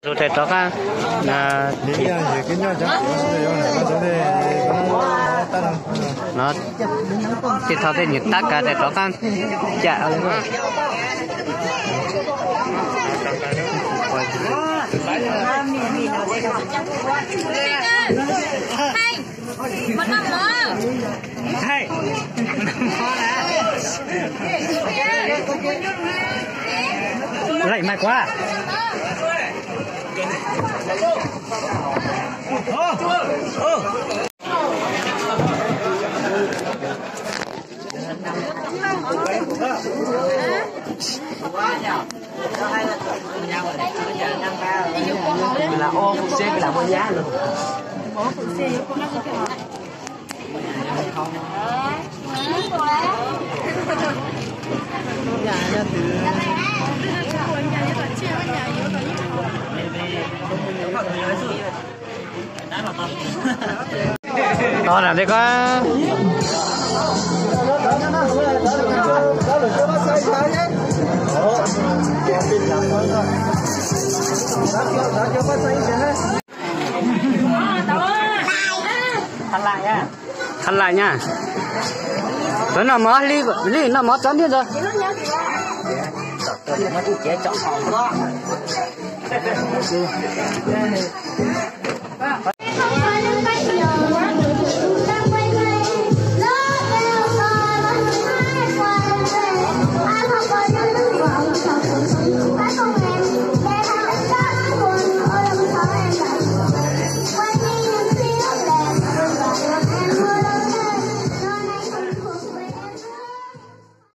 Tus tes rov qab, no, tes thau tej nyuag tab kav tes rov qab cam. Lej mas kuv. Tos na, dej ko. Khav lam nyab. Tov noj mov li, noj mov txob ntiag ntawd.